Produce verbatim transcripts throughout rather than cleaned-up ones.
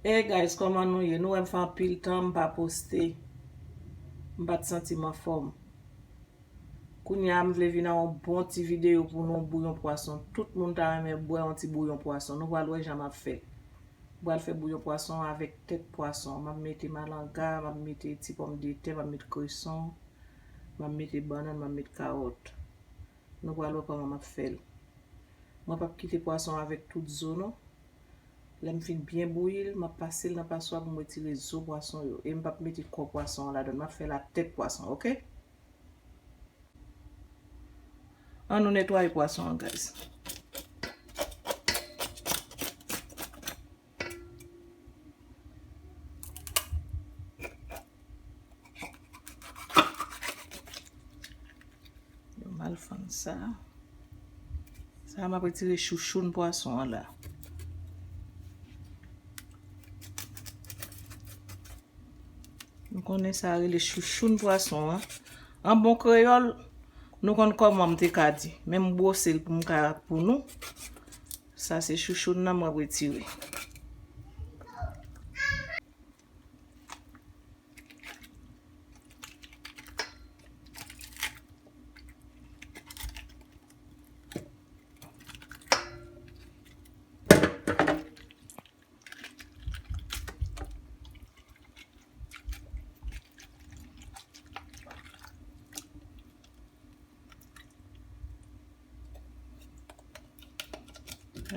Hey guys, kòman nou ye? Nou wè m fè anpil tan m pa poste. M pa t santi m anfòm. Kounye a m vle vin ak yon bon ti videyo pou nou, bouyon pwason. Tout moun ta renmen bwè yon ti bouyon pwason. Nou pral wè jan m ap fè l. M pral fè bouyon pwason avèk tèt pwason. M ap mete malanga, m ap mete ti pòmdetè, m ap mete kreson, m ap mete bannann, m ap mete kawòt. Nou pral wè kòman m ap fè l. Mwen p ap kite pwason avèk tout zo non. Lè m fin byen bouyi l, m ap pase l nan paswa pou m retire zo pwason yo. E m p ap mete kò pwason an ladan l. M ap fè l ak tèt pwason, oke? An nou netwaye pwason an, guys. Yo mal fann sa. Sa a m ap retire chouchoun pwason an la. Nou konnen sa rele chouchoun pwason an. An bon kreyòl, nou konn kòman m te ka di. Men m bwose l pou m ka pou nou. Sa se chouchoun nan m ap retire.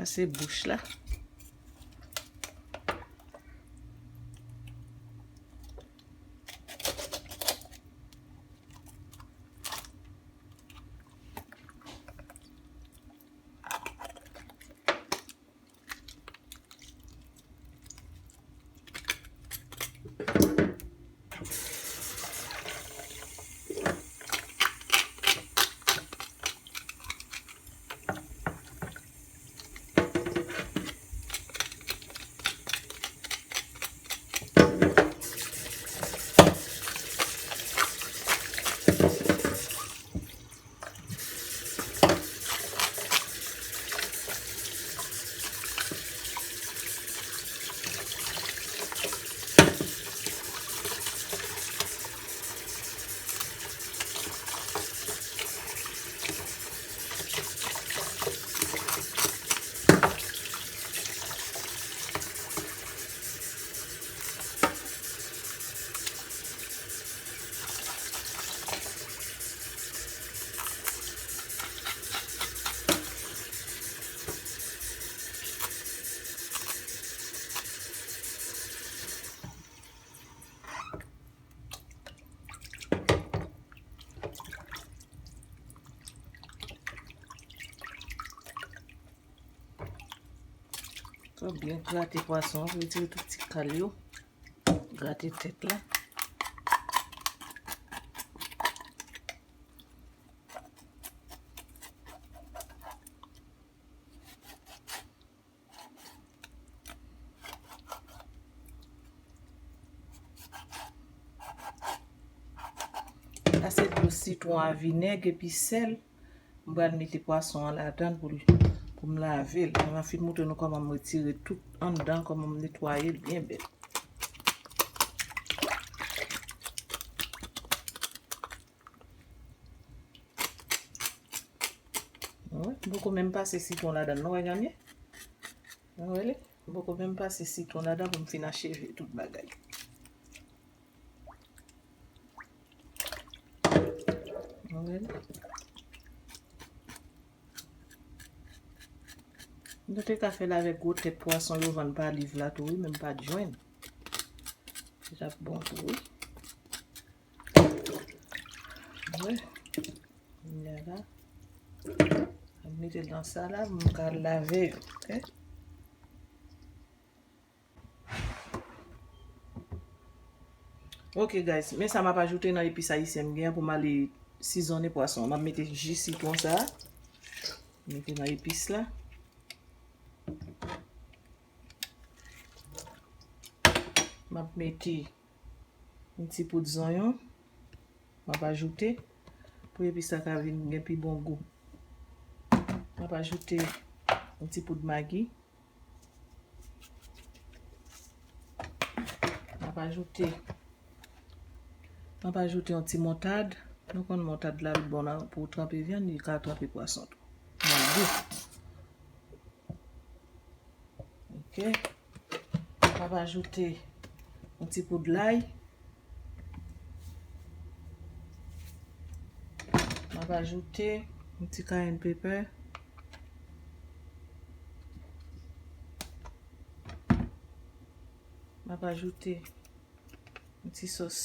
Sa se bouch la. Fò byen grate pwason an, retire tout ti kal yo. Grate tèt la. Ase dlo sitwon a, vinèg epi sèl. M pral mete pwason an ladan l pou l, pou m lave l. Mwen fin montre nou kòman m retire tout anndan, kòman m netwaye l byen bèl. Wi, m poko menm pase sitwon ladan l non, wè, Ganye? Wè li? M poko menm pase sitwon ladan pou m fin acheve tout bagay. Wè li? Nou te ka fè l avèk gwo tèt pwason yo vann pa liv la tou, wi, men m pa t jwenn. Li t ap bon tou, wi. Wi. Kounye a la, m mete l nan sa la, m ka lave yo, oke? Ok, guys, men sa m ap ajoute nan epis ayisyen m gen an pou m ale sizonnen pwason an. M ap mete ji sitwon sa a. Mete nan epis la. M ap mete yon ti poud zonyon. M ap ajoute pou epis la ka vin gen pi bon gou. M ap ajoute yon ti poud magi. Ajoute, m ap ajoute yon ti moutad. Nou konn moutad la, l bon nan pou tranpe vyann, li ka tranpe pwason tou. Bon gou. Ok. M ap ajoute yon ti poud lay. M ap ajoute yon ti cayenne pepper. M ap ajoute yon ti sòs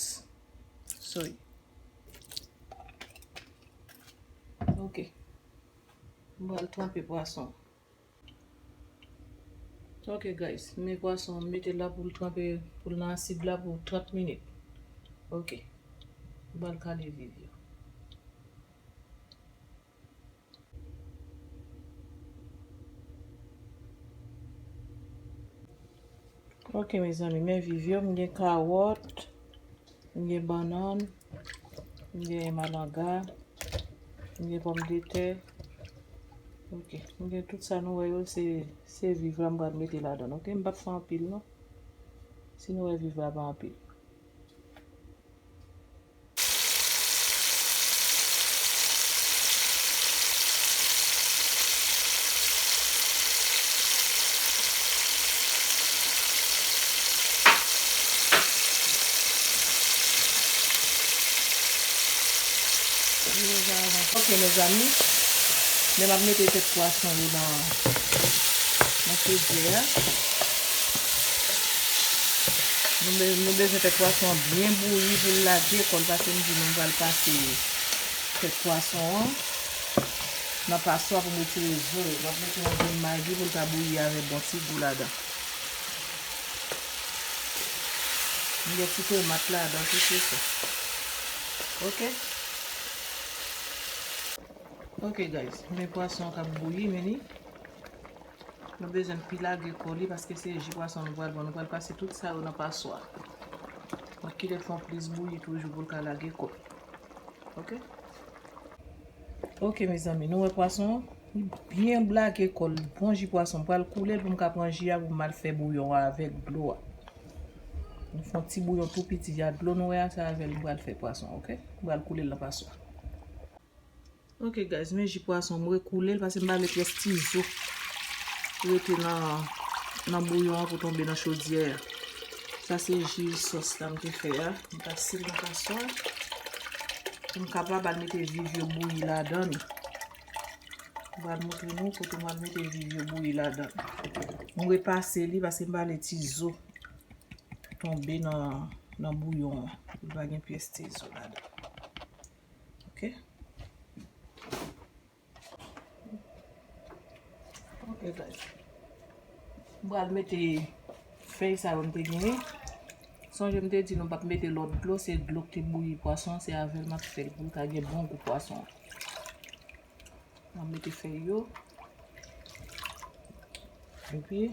soy. Ok. M pral tranpe pwason. Ok guys, men pwason, m mete l la pou l tranpe, pou l nan asid la pou trant minit. Ok. M pral kale viv yo. Ok mezanmi, men viv yo, m gen kawòt, m gen bannann, m gen malanga, m gen pòmdetè. Ok, m gen tout sa nou wè yo, se, se viv la m pral mete ladan l. Ok, m p ap fè anpil non. Si nou wè viv la pa anpil. Ok mezanmi, men m ap mete tèt pwason yo nan, nan chodyè a. Nou be-, nou bezwen fè pwason an byen bouyi pou l lage kò l, paske m di nou m pral pase tèt pwason an nan paswa pou m retire zo yo. M ap mete yon grenn magi pou l ka bouyi avèk bon ti gou ladan. M gen ti tomat ladan tou, se sa. Ok. Ok guys, men pwason an k ap bouyi, men li. Nou bezwen pi lage kò li paske se ji pwason nou pral pran. Nou pral pase tout sa yo nan paswa. Donk, kite l fè yon plis bouyi toujou pou l ka lage kò l. Ok? Ok, mezanmi, nou wè pwason an? Li byen lage kò l, bon ji pwason. M pral koule l pou m ka pran ji a pou m al fè bouyon an avèk dlo a. M fè yon ti bouyon tou piti a, dlo nou wè a, se avè l m pral fè pwason, ok? M pral koule l nan paswa. Ok guys, men ji pwason m rekoule l paske m pa vle pyès ti zo rete nan, nan bouyon an pou tonbe nan chodyè a. Sa se ji sòs la m te fè a. M pase l nan paswa pou m kapab al mete viv yo bouyi ladan l. M pral montre nou kote m al mete viv yo bouyi ladan l. M repase li paske m pa vle ti zo tonbe nan, nan bouyon an. Li pa gen pyès ti zo ladan. Ok. Ok guys. M pral mete fèy sa yo m te genyen. Sonje m te di nou m p ap mete lòt dlo, se dlo k te bouyi pwason an, se avè l m ap fè l pou l ka gen bon gou pwason an. M ap mete fèy yo. Epi,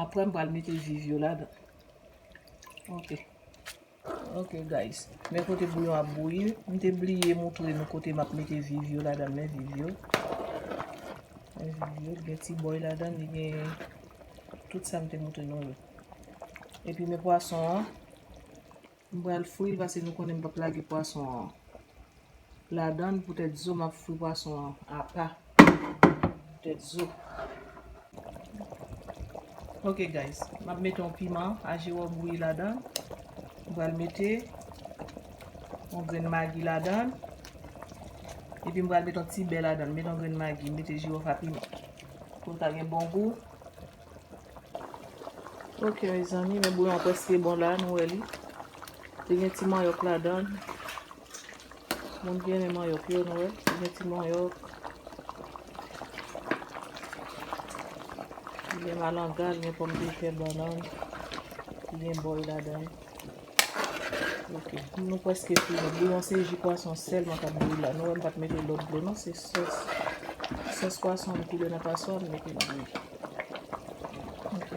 apre m pral mete viv yo ladan. Ok. Ok guys, men kote bouyon ap bouyi, m te bliye moutre nou kote m ap mete viv yo ladan, men viv yo. Men viv yo, li gen ti bòy ladan, li gen tout sa m te moutre nou yo. Epi men pwason an, m pral fri l paske nou konnen m p ap lage pwason an ladan l, poutèt zo, m ap fri pwason an apa. Poutèt zo. Ok guys, m ap mete yon piman a jiwòf bouyi ladan. M pral mete yon grenn magi ladan. Epi m pral mete yon ti bè ladan. M mete yon grenn magi, m mete jiwòf a piman. Pou l ka gen bon gou. Ok mezanmi, men bouyon an prèske bon la, nou wè li. Te gen ti manyòk ladan. Moun ki renmen manyòk yo, nou wè. Li gen ti manyòk. Li gen malanga, li gen pòmdetè, bannann. Li gen bòy ladan. Ok. Nou prèske fini. Bouyon se ji pwason sèlman k ap bouyi la. Nou wè m pa t mete lòt dlo non. Se sòs. Sòs pwason m koule nan paswa, m mete nan bouyi. Ok.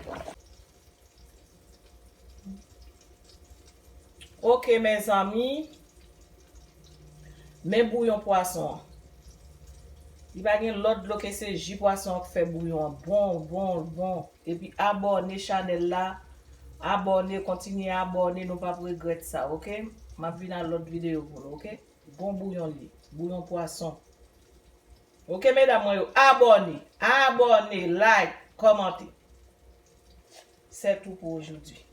Ok, mezanmi. Men bouyon pwason an. Li pa gen lòt dlo ke se ji pwason an k fè bouyon an bon, bon, bon. Epi abòne chanèl la, Abòne, kontinye abòne, nou p ap regrèt sa, oke? M ap vin ak lòt videyo pou nou, oke? Bon bouyon li, bouyon pwason. Oke, medam mwen yo, abòne, abòne, like, kòmante. C'est tout pour aujourd'hui.